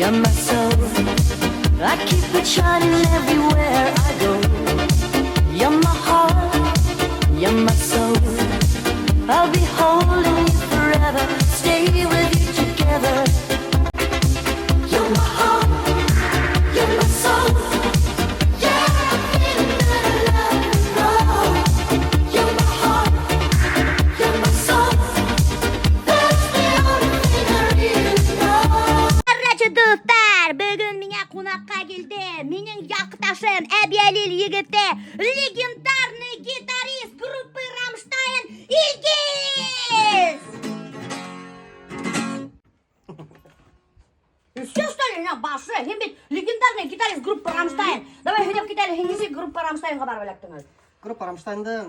You're my soul. I keep it shining everywhere I go. You're my heart, you're my soul. I'll be holding you forever, stay with you together. You're my heart, you're my soul. Yeah, feeling that I love you more. You're my heart, you're my soul. That's the only thing I really know. Короче, дуҫтар, бөгөн миңә ҡунаҡҡа килде. Минең яҡташым, Әбйәлил егете, легендарный гитарист группы «Рамштайн» Илгиз! Все, что ли, на башы? Һин бит легендарный гитарист группы «Рамштайн». Давай һөйләп кит әле, һин нисек группа «Рамштайнға» барып эләктең әле? Группа «Рамштайнды»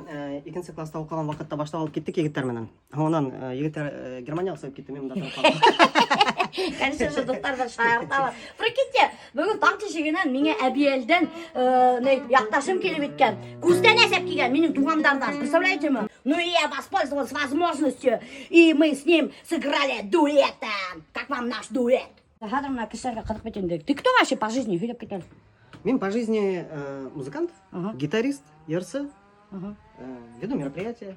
икенсе класста уҡыған ваҡытта башлап алып киттек егеттәр менән. Һуңынан егеттәр Германияға сығып китте, мин бында тороп ҡалдым. Конечно же, дуҫтар бер шаярталар. Прикиньте, бөгөн таң тишегенән миңә Әбйәлилдән ни, яҡташым килеп еткән. Күстәнәс алып килгән минең туғандарҙан. Представляете мы? Ну и я воспользовалась возможностью, и мы с ним сыграли дуэтом. Как вам наш дуэт? Хәҙер бына кешеләргә ҡыҙыҡ бит инде. Ты кто вообще по жизни? Һөйләп кит әле. Мин по жизни музыкант, гитарист, йырсы, веду мероприятия.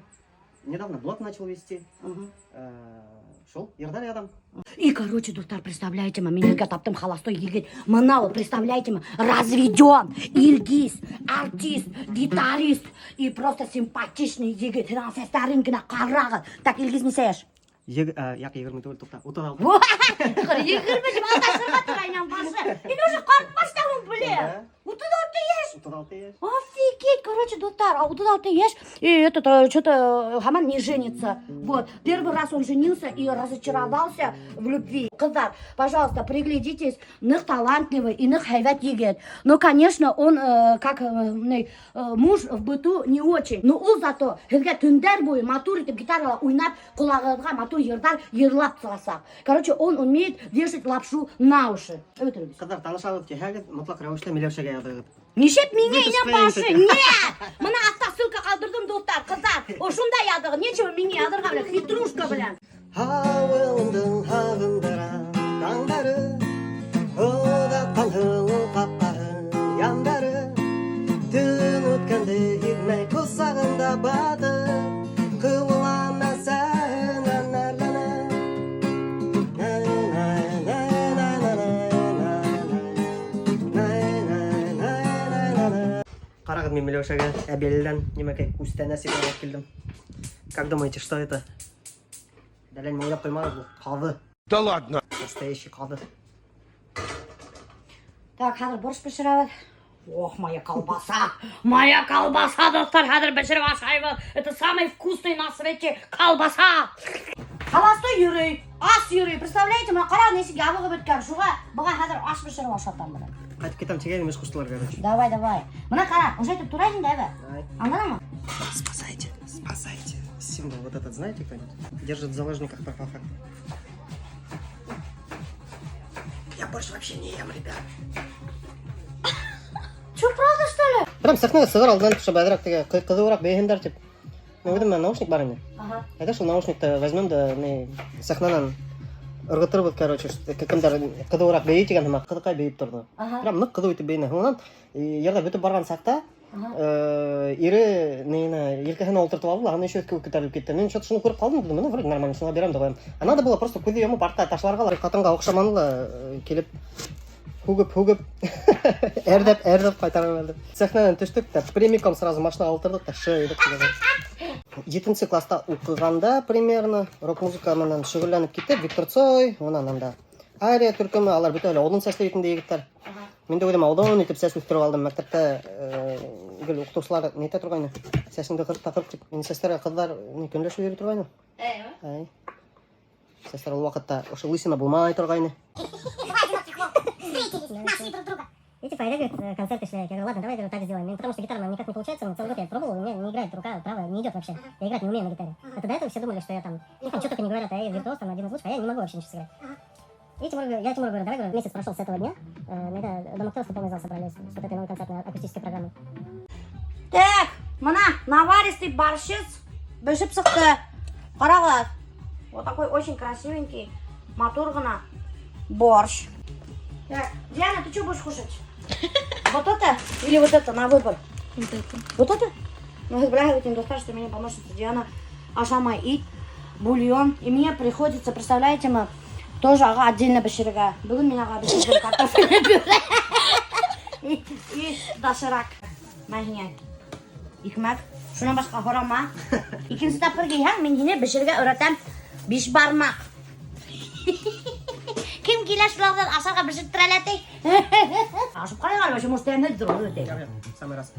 Недавно блог начал вести. Шул, йырҙар яҙам. И, короче, дуҫтар, представляете мы, мин таптым холостой егет. Бына ул, представляете мы, разведен, Илгиз, артист, гитарист и просто симпатичный егет. Һин сәстәрен генә ҡарағыҙ. Так, Илгиз, нисә йәш? Юҡ, 20 түгел, туҡта, 36. 20 тип алдашырға тора инәң башы. Һин уже ҡарт баштамын, блин. Да. 36 йәш. 36 йәш. Офигеть, короче, дуҫтар, 36 йәш, и этот, что-то һаман не женится. Вот, первый раз он женился и разочаровался в любви. Ҡыҙҙар, пожалуйста, приглядитесь, ныҡ талантливый и ныҡ һәйбәт егет. Но, конечно, он, как муж в быту не очень. Но ул зато һеҙгә төндәр буйы матур итеп гитарала уйнап, ҡолағығыҙға матур йырҙар йырлап сығасаҡ. Короче, он умеет вешать лапшу на уши. Өтөрөгөҙ. Ҡыҙҙар, танышабыҙ тиһәгеҙ, мотлаҡ рәүештә Миләүшәгә яҙығыҙ. Нишләп миңә Выпуск инәң башы? ҡуйын. Нет! Бына аҫта ссылка ҡалдырҙым, дуҫтар, ҡыҙҙар. Ошонда яҙығыҙ. Нечего миңә яҙырға, блин, хитрушка, блин. Ауылымдың һағындыра таңдары, Оҙатҡан һылыу ҡапҡаһы яндары. Төн үткәнде һиҙмәй ҡосағында батып, Ҡыуылам әсәһенән әрләнә. Най-най-най-най-най-най. Ҡарағыҙ, мин Миләүшәгә Әбйәлилдән нимәкәй күстәнәс итеп алып килдем. Как думаете, что это? Дәлән уйлап ҡуймағыҙ, был ҡаҙы. Да ладно. Настоящий ҡаҙы. Так, хәҙер борщ бешерәбеҙ. Ох, моя колбаса! Моя колбаса, дуҫтар, хәҙер бешереп ашайбыҙ. Это самый вкусный на свете колбаса! Холостой йөрөй, ас йөрөй. Представляете, бына ҡара нисек ябығып бөткән. Шуға быға хәҙер аш бешереп ашатам бына. Ҡайтып китәм, тигәйнем, эш ҡуштылар, короче. Давай, давай. Бына ҡара, уже итеп тура инде, әбе. Давай. Аңланыңмы? Спасайте, спасайте. Символ вот этот знаете кто-нибудь? Держит в заложниках профафак. Я больше вообще не ем, ребят. Че, правда, что ли? Прям сәхнәгә сығыр алдынан төшөп әҙерәк теге ҡыҙыуыраҡ бейеһендәр тип. Мин үҙем менән наушник бар ине. Әйҙә шул наушникты возьмем да ни сәхнәнән ырғытырбыҙ, короче, кемдәр ҡыҙыуыраҡ бейей тигән һымаҡ ҡыҙыҡай бейеп торҙо. Прям ныҡ ҡыҙыу итеп бейене. Һуңынан йырҙа бөтөп барған саҡта ире ниенә елкәһенә ултыртып алды ла, аны еще өҫкә күтәрелеп китте. Мин что-то шуны күреп ҡалдым, тинем, ну, вроде нормально, шуға бирәм дә ҡуям. А надо было просто күҙҙе йомоп артҡа ташларға ла, ҡатынға оҡшаманы ла, килеп һүгеп һүгеп әрләп әрләп ҡайтарып ебәрҙе. Сәхнәнән төштөк тә прямиком сразу машинаға ултырҙыҡ та шыйҙыҡ. Етенсе класста уҡығанда примерно рок-музыка менән шөғөлләнеп киттек. Виктор Цой, унан анда Ария төркөмө, алар бөтә әле оҙон сәсле бит инде егеттәр. Мин дә үҙем оҙон итеп сәс үҫтереп алдым. Мәктәптә гел уҡытыусылар ни әйтә торғайны? Сәсеңде ҡырҡ та ҡырҡ тип. Минең сәстәргә ҡыҙҙар ни көнләшеп йөрөй торғайны. Әй. Сәстәр ул ваҡытта ошо лысина булмай торғайны. Встретились, нашли друг друга. И типа, Олег говорит, концерт эшләйек. Я говорю, ладно, давай, говорю, так сделаем. Ну, потому что гитара никак не получается, целый год я пробовал, у меня не играет рука правая, не идет вообще. Я играть не умею на гитаре. Это до этого все думали, что я там, ну, там что только не говорят, а я виртуоз, там, один из лучших, а я не могу вообще ничего сыграть. И Тимур, я Тимуру говорю, давай, говорю, месяц прошел с этого дня, на Дом актеров полный зал собрались с вот этой новой концертной акустической программой. Так, бына наваристый борщец бешеп сыҡты. Ҡарағыҙ. Вот такой очень красивенький, матур ғына борщ. Так, Диана, ты что будешь кушать? Вот это или вот это на выбор? Вот это. Вот это? Ну, бля, достаточно, что меня помощница Диана ашамай ит, бульон. И мне приходится, представляете, мы тоже уға отдельно бешерергә. Бөгөн мин уға бешерҙем картофельный пюре. И доширак. Мә һиңә. Икмәк. Шунан башҡа һорама. Икенсе тапҡыр килһәң, мин һине бешерергә өйрәтәм. Бишбармаҡ. Кем килә шуларҙан ашарға бешереп ти. Ашап ҡарайыҡ әле, вообще, может, тәмледер ул үтә. Самый раз.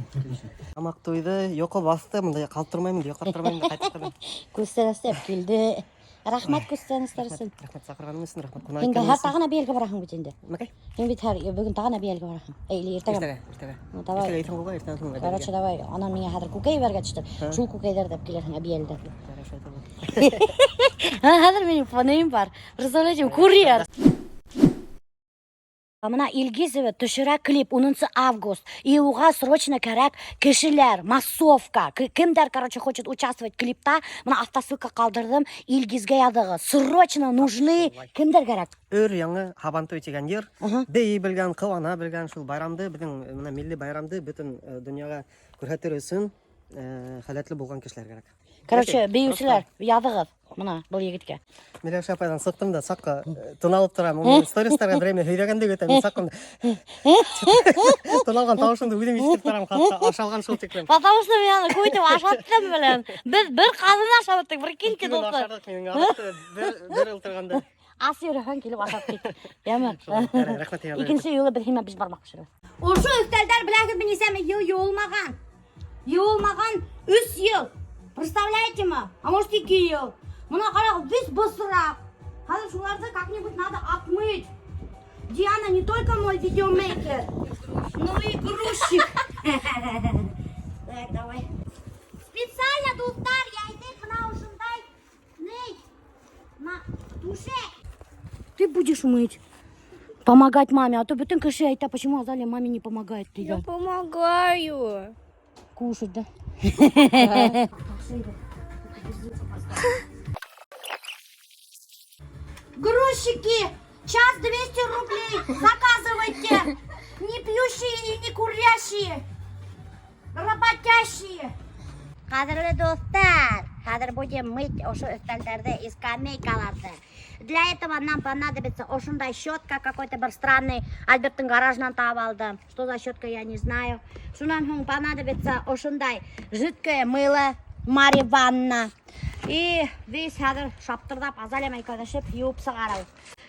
Тамаҡ туйҙы, йоҡо баҫты, бында ҡалып тормайым, йоҡлап тормайым, ҡайтып ҡалам. Күстәнәстәр килде. Рәхмәт күстәнәстәр өсөн. Рәхмәт саҡырғаның өсөн, рәхмәт ҡунаҡ Һин иткәнең һәр өсөн. тағы Әбйәлилгә бараһың бит инде. Нимәкәй? Һин бит һәр бөгөн тағы Әбйәлилгә бараһың. Эй, или иртәгә. Иртәгә, иртәгә. Ну, давай. Иртәгә иртән ҡуға, иртән һуң Короче, давай. Анан миңә хәҙер күкәй ебәргә төштөр. Шул күкәйҙәрҙе алып килерһең Әбйәлилдән. Хорошо, это будет. Хәҙер минең фонем бар. Представляете, курьер. Бына Илгизова төшөрә клип 10 август. И уға срочно кәрәк кешеләр, массовка. Кемдәр, короче, хочет участвовать клипта, бына автосылка ҡалдырҙым, Илгизгә яҙығыҙ. Срочно нужны кемдәр кәрәк? Өр яңы Һабантуй тигән йыр. Аһа. Бейей белгән, ҡыуана белгән шул байрамды, беҙҙең бына милли байрамды бөтөн донъяға күрһәтер өсөн һәләтле булған кешеләр кәрәк. Короче, Окей, бейеүселәр, яҙығыҙ. Бына был егеткә. Миләүшә апайҙан сыҡтым да саҡ тын алып торам. Уның стористарға берәй һөйләгәнде көтәм. Мин саҡ тын алған тауышымды үҙем ишетеп торам, хатта ашалған шул тиклем. Потому что мин аны күп итеп ашаттым беләм. Беҙ бер ҡаҙын ашап бөттөк, прикиньте, Ике көн дуҫтар. ашарҙыҡ минең аҡты бер ултырғанда. Ас йөрөһәң килеп ашап кит. Йәме? Шулай, ярай, рәхмәт һиңә. Икенсе юлы беҙ һинән бишбармаҡ бешерәбеҙ. Ошо өҫтәлдәр беләһегеҙме нисәмә йыл йыуылмаған? Йыуылмаған 3 йыл. Представляете ме? А может, 2 йыл. Бына ҡарағыҙ, весь бысраҡ. Хәҙер шуларҙы как-нибудь надо отмыть. Диана не только мой видеомейкер, но и грузчик. Так, давай. Специально, дуҫтар, йәйҙек бына ошондай ни, на түшәк. Ты будешь мыть. Помогать маме, а то бөтөн кеше әйтә, почему Азалия маме не помогает Я тигән. помогаю. Кушать, да? Да. Грузчики, час 200 рублей, заказывайте. Не пьющие и не курящие, работящие. Ҡәҙерле дуҫтар, хәҙер будем мыть ошо өҫтәлдәрҙе и скамейкаларҙы. Для этого нам понадобится ошондай щетка какой-то бер странный, Альберттың гаражынан табып алдым. Что за щетка, я не знаю. Шунан һуң понадобится ошондай жидкое мыло, Мари Ванна. И весь хәҙер шаптырҙап Азалия менән икәүләшеп йыуып сығарабыҙ.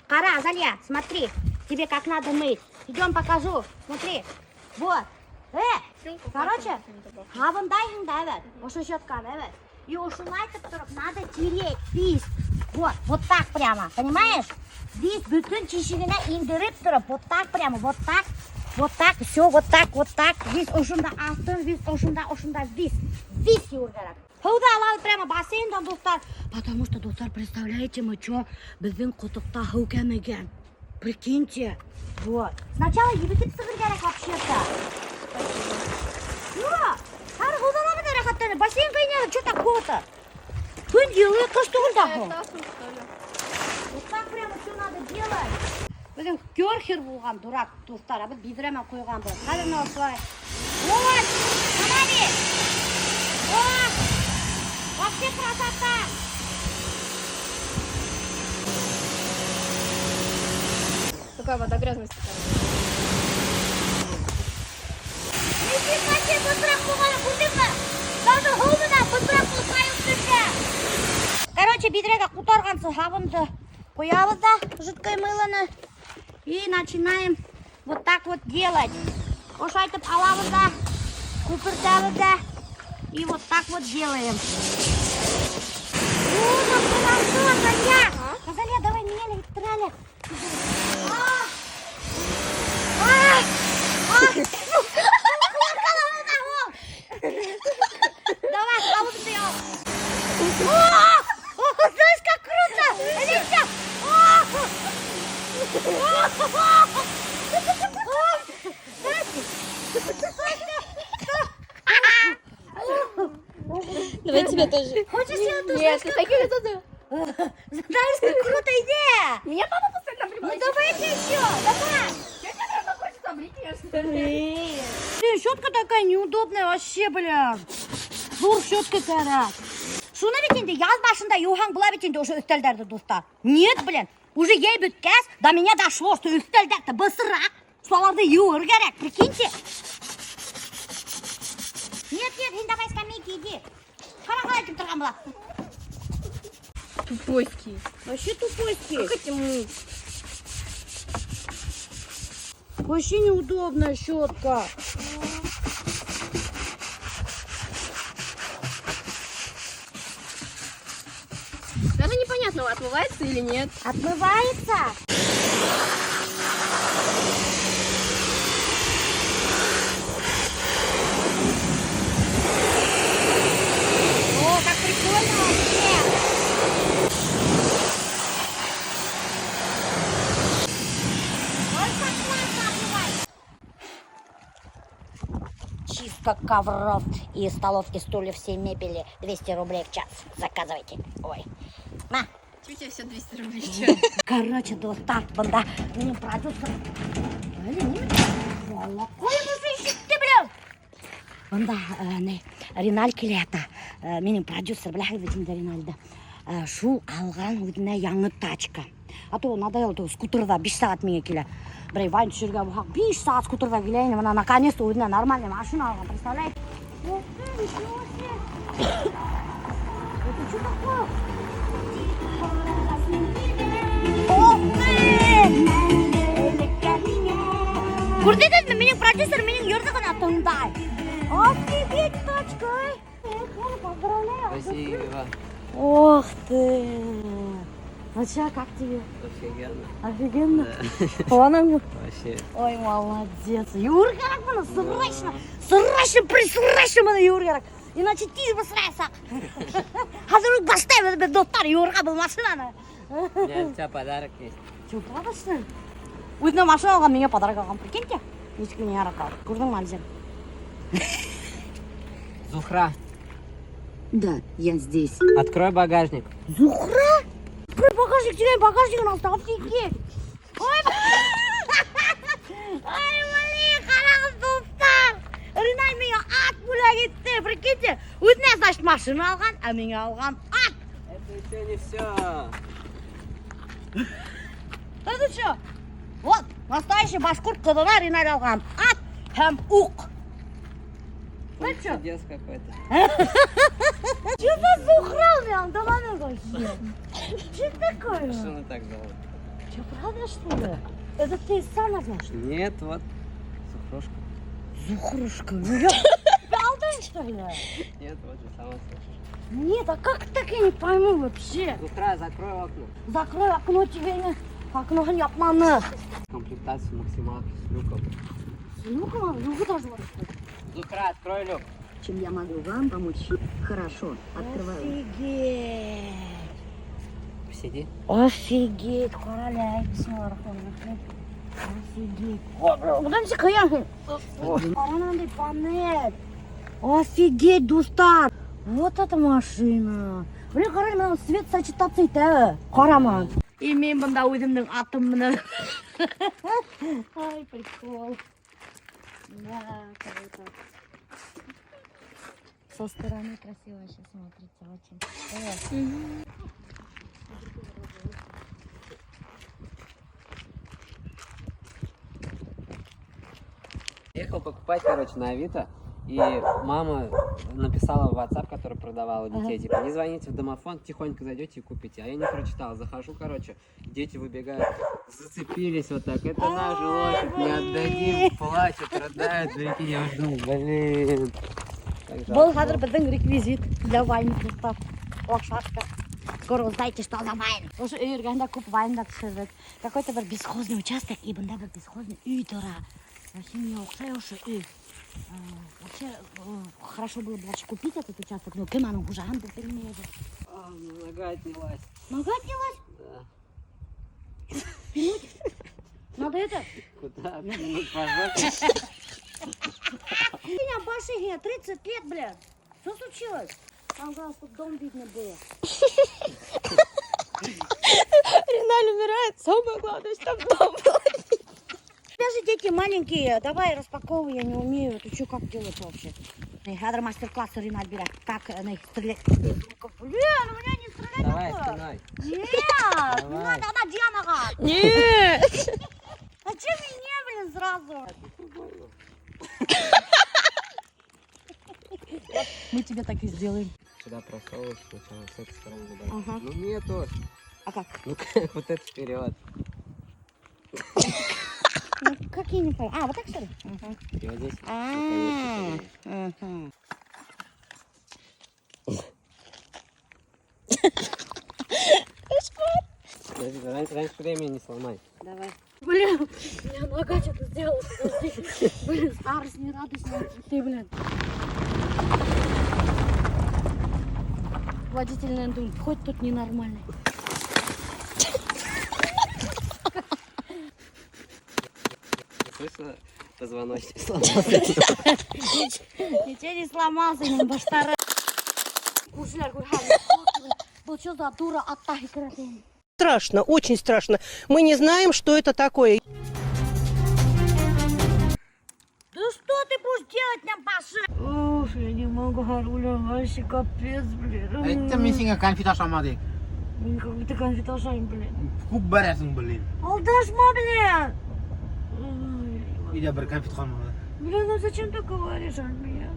Ҡара, Азалия, смотри, тебе как надо мыть. Идем покажу, смотри. Вот. Короче, һабынлайһың да, эйе, ошо щетканы, эйе. И ошолайтып тороп, надо тереть, весь. Вот, вот так прямо, понимаешь? Весь бөтөн тишегенә индереп тороп, вот так прямо, вот так, все, вот так, вот так. Весь ошонда аҫтын, весь ошонда, ошонда, весь, весь йыуыр кәрәк. Һыуҙы алабыҙ прямо бассейндан, дуҫтар. Потому что, дуҫтар, представляете, мы чё, беҙҙең ҡоҙоҡта һыу кәмегән. Прикиньте. Вот. Сначала ебетеп сығыр кәрәк вообще-то. Юҡ, хәҙер һыуҙан алабыҙ рәхәтләнеп. Бассейнға инәбеҙ, что такого-то? Көн йылы, ҡыш түгел дә һуң. Вот так прямо все надо делать. Беҙҙең керхер булған дурак, дуҫтар, а беҙ биҙрә менән ҡуйғанбыҙ. Хәҙер бына ошолай. Вот, смотри. Вот. Вообще красота. Какая вода грязная такая. Нифига себе бысраҡ булған, күрҙеңме? Даже һыу менән бысраҡ булып ҡайып төшә. Короче, биҙрәгә ҡутарғансы һабынды ҡоябыҙ ҙа жидкое мылоны. И начинаем вот так вот делать. Ошайтып алабыҙ ҙа, күпертәбеҙ ҙә. И вот так вот делаем. О, хорошо, Азалия. Азалия, давай меня электроли. А! А! А! Давай, ауыҙыңды яп. О! О, знаешь, как круто! Алиса! О! О! О! Знаешь, Давай тебе тоже. Хочешь, я тоже? Нет, ты такие тоже. Знаешь, как круто идея! Меня папа постоянно Ну давайте еще, давай! Блин, щетка такая неудобная вообще, бля. Ҙур щетка кәрәк. Шуны бит инде яҙ башында йыуһаң була бит инде уже өҫтәлдәрҙе, дуҫтар. Нет, блин. Уже йәй бөткәс, до меня дошло, что өҫтәлдәр бысраҡ. Шуларҙы йыуыр кәрәк, прикиньте. Нет, нет, һин давай скамейки иди. Ҡара ҡалай итеп торған була. Тупойский. Вообще тупойский. Как эти мыть? Вообще неудобная щетка. Даже непонятно, отмывается или нет. Отмывается? О, как прикольно вообще! Ой, как классно отмывается! Чистка ковров и столов и стульев всей мебели 200 рублей в час. Заказывайте. Ой. На. Чуть у тебя все 200 рублей в час? Короче, дуҫтар, бында минең продюсер. Әле нимә? Балаҡай ишетте, блин. Бында ни, Риналь килә ята. Минең продюсер, беләһегеҙ бит инде Ринальды. Шул алған үҙенә яңы тачка. А то надоело, то скутерҙа 5 сәғәт миңә килә. Берәй вайн төшөргә булһаҡ, 5 сәғәт скутерҙа килә ине. Бына наконец-то үҙенә нормальный машина алған, представляете? Ух ты, ничего себе! Это что такое? Ох ты! Күрҙегеҙме, минең продюсер минең йырҙы ғына тыңлай. Офигеть, тачка! Эх, ну, поздравляю. Спасибо. Ох ты! Ну чё, как тебе? Офигенно. Офигенно? Ҡыуанаһыңмы? Вообще. Ой, молодец. Йыуыр кәрәк быны, срочно, срочно, присрочно быны йыуыр кәрәк. Иначе тиҙ бысрайсаҡ. Хәҙер үк башлайбыҙ беҙ, дуҫтар, йыуырға был машинаны. У меня для тебя подарок есть. Чё, правда, что ли? Үҙенә машина алған, миңә подарок алған, прикиньте. Нисек мине ярата. Күрҙеңме, Альзер? Зухра, Да, я здесь. Открой багажник. Зухра? Открой багажник, тигән багажнигын асты, офигеть. Ой, ай, блин, ҡарағыҙ, дуҫтар. Риналь миңә ат бүләк итте, прикиньте. Үҙенә, значит, машина алған, ә миңә алған ат. Это еще не все. Это что? Вот, настоящий башҡорт ҡыҙына Риналь алған ат һәм уҡ. Ну что? Чудес какой-то. Что за Зухра у меня? Да ладно вообще. Что такое? Машину так зовут. Что, правда, что ли? Это ты сам назвал, что ли? Нет, вот. Зухрушка. Зухрушка. Ну я... Ты что ли? Нет, вот ты сама слышишь. Нет, а как так, я не пойму вообще. Зухра, закрой окна. Закрой окно тебе, не... Окно япманы. Комплектацию максималки с люком. С люком? Люк даже вот. Зухра, открой люк. Чем я могу вам помочь? Хорошо, открываю. Офигеть. Посиди. Офигеть, ҡара әле, бисмиллахиррахманиррахим. Офигеть. Бынан нисек ҡыяһың? Ҡара андай панель. Офигеть, дуҫтар. Вот это машина. Блин, ҡара бына свет сочетаться итә. Ҡарама. И мин бында үҙемдең атым менән. Ай, прикол. Да, круто. Со стороны красиво сейчас смотрится очень. Давай. Ехал покупать, короче, на Авито, и мама написала в WhatsApp, который продавала детей, типа, не звоните в домофон, тихонько зайдете и купите. А я не прочитал. Захожу, короче, дети выбегают, зацепились вот так. Это наша лошадь, не отдадим, плачут, рыдают. Прикинь, я уже думал, блин. Так жалко Был хәҙер было. беҙҙең реквизит для вайн, дуҫтар. Лошадка. Скоро узнаете, что за вайн. Ошо өй эргәһендә күп вайндар төшөрҙөк. Какой-то бер бесхозный участок, и бында бер бесхозный өй тора. Вообще миңә оҡшай ошо өй. Вообще, хорошо было бы вообще купить этот участок, но кем уның хужаһын беҙ белмәйбеҙ. А, нога отнялась. Нога отнялась? Да. Надо это... Куда? Пинуть по жопе? Меня баши, 30 лет, блядь. Что случилось? Там, главное, чтобы дом видно было. Риналь умирает, самое главное, чтобы дом был. Даже дети маленькие. Давай распаковывай, я не умею. Ты что, как делать вообще? Хәҙер мастер-класс Ринат бирә. Как стрелять из лука. Блин, у меня не стрелять. Давай, спиной. Нет, не Давай. Надо, она Дианаға. Нет. Зачем мне, блин, сразу? Мы тебе так и сделаем. Сюда просовываешь сначала, с этой стороны давай. Ага. Ну нету. А как? Ну как вот это вперед. Ну, как я не поняла. А, вот так, что ли? Ага. И вот здесь А, наконец-то мгм. Подожди, раньше времени не сломай. Давай. Блин, у меня нога что-то сделала. Подожди. Блин, старость не радость, ты, блин. Водитель, наверное, думает, хоть тут ненормальный. Слышала? Позвоночник сломался. Ничего не сломался, не баштары. Күршеләр күрһә, был что за дура атта һикерә? Страшно, очень страшно. Мы не знаем, что это такое. Да что ты будешь делать нам, Паша? Уф, я не могу, Харуля, вообще капец, блин. Әйттем мин һиңә конфет ашама тип. Мин как будто конфет ашайым, блин. Күп бәрәсең, блин. Алдашма, блин! Ой, Өйҙә бер конфет ҡалманы. Блин, ну зачем ты говоришь, Альбия?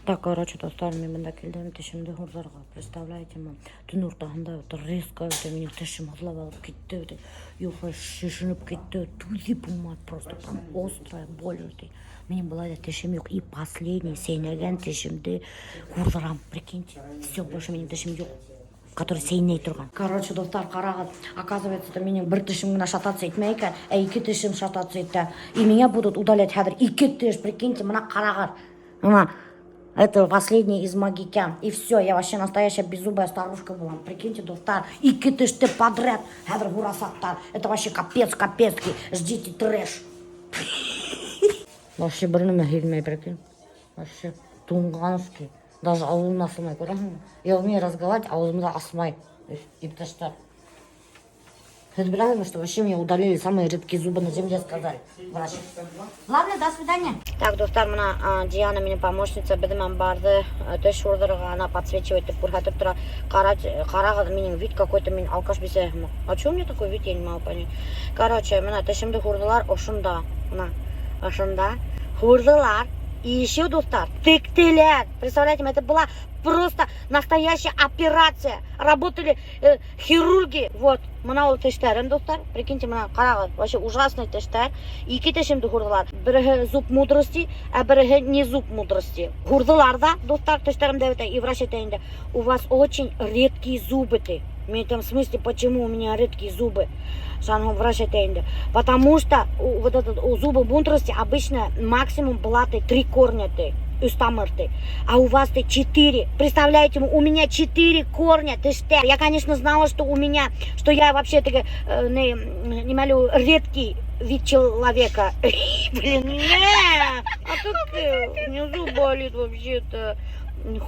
Так, короче, дуҫтар, мин бында килдем тешемде һурҙырға. Представляете, ме? Төн уртаһында вот резко это минең тешем һыҙлап алып китте. Это юха шешенеп китте. Түҙеп булмай просто прям острая боль. Это. Минең былай ҙа тешем юҡ. И последний сәйнәгән тешемде һурҙырам. Прикиньте, все, больше минең тешем юҡ, который сәйнәй торған. Короче, дуҫтар, ҡарағыҙ, оказывается, это минең бер тешем генә шататься итмәй икән, ә ике тешем шататься итә. И меня будут удалять хәҙер ике теш, прикиньте, мына ҡарағыҙ. Мына, это последний из могикян. И все, я вообще настоящая беззубая старушка была. Прикиньте, дуҫтар, ике теште подряд хәҙер һурасаҡтар. Это вообще капец, капецкий. Ждите трэш. Вообще бер нәмә һиҙмәй, прикинь. Вообще туңғанский. Даже ауыҙым асылмай, күрәһеңме? Я умею разговаривать, ауыҙым да асмай. Иптәштәр. Һеҙ беләһегеҙме, что вообще мне удалили самые редкие зубы на земле, сказали врач. Ладно, до свидания. Так, дуҫтар, мына Диана минең помощница беҙ менән барҙы теш һурҙырырға, она подсвечивает итеп күрһәтеп тора. Ҡарағыҙ, минең вид какой-то, мин алкаш бисәһеме? А чё у меня такой вид, я не могу понять. Короче, мына тешемде һурҙылар ошонда, мына ошонда һурҙылар. И еще, дуҫтар, тектеләр. Представляете, это была просто настоящая операция. Работали хирурги. Вот, мына ул тештәрем, дуҫтар. Прикиньте, мына ҡарағыҙ, вообще ужасный тештәр. Ике тешемде һурҙылар. Береһе зуб мудрости, ә береһе не зуб мудрости. Һурҙылар ҙа, дуҫтар, тештәремде бөтә. И врач әйтә инде: «У вас очень редкие зубы», ти. Мин әйтәм: «В смысле, почему у меня редкие зубы?» Шунан врач әйтә инде: «Потому что вот этот, у зуба мудрости обычно максимум была ты три корня, ты, өс тамыр ты. А у вас ты четыре. Представляете, у меня четыре корня, тештә». Я, конечно, знала, что у меня, что я вообще таки, не молю, редкий вид человека. Блин, не, а тут у меня зуб болит вообще-то.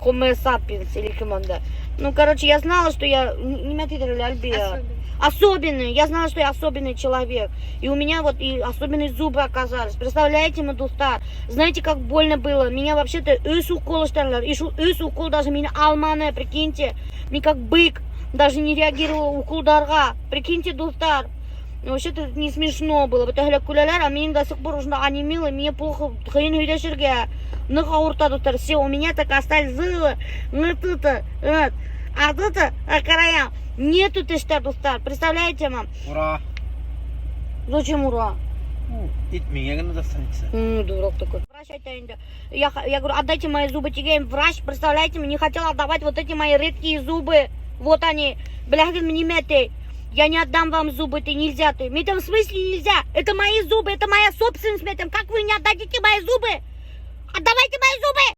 Homo sapiens или команда. Ну, короче, я знала, что я... Не Альбия. Особенный. Я знала, что я особенный человек. И у меня вот и особенные зубы оказались. Представляете, мы, дуҫтар? Знаете, как больно было? Меня вообще-то өс укол эшләнеләр. И шул өс укол даже мине алманы, прикиньте. Мин как бык даже не реагировала уколдарға. Прикиньте, дуҫтар. Ну, вообще-то это не смешно было. Бөтәһе көләләр, а минең до сих пор уже онемело, мне плохо, ҡыйын һөйләшергә. Ныҡ ауырта, дуҫтар. Все, у меня так остались зубы. Ну, тут, вот. А тут, а краям, нету тештәр, дуҫтар. Представляете, мам? Ура! Зачем ура? Ит миңә генә достанется. Дурак такой. Врач әйтә инде. Я говорю: «Отдайте мои зубы», тигәйнем. Врач, представляете, не хотел отдавать вот эти мои редкие зубы. Вот они. Беләһегеҙме нимә ти? «Я не отдам вам зубы, ты нельзя, ты». Мин әйтәм: «В смысле нельзя? Это мои зубы, это моя собственность», мин әйтәм. «Как вы не отдадите мои зубы? Отдавайте мои зубы!»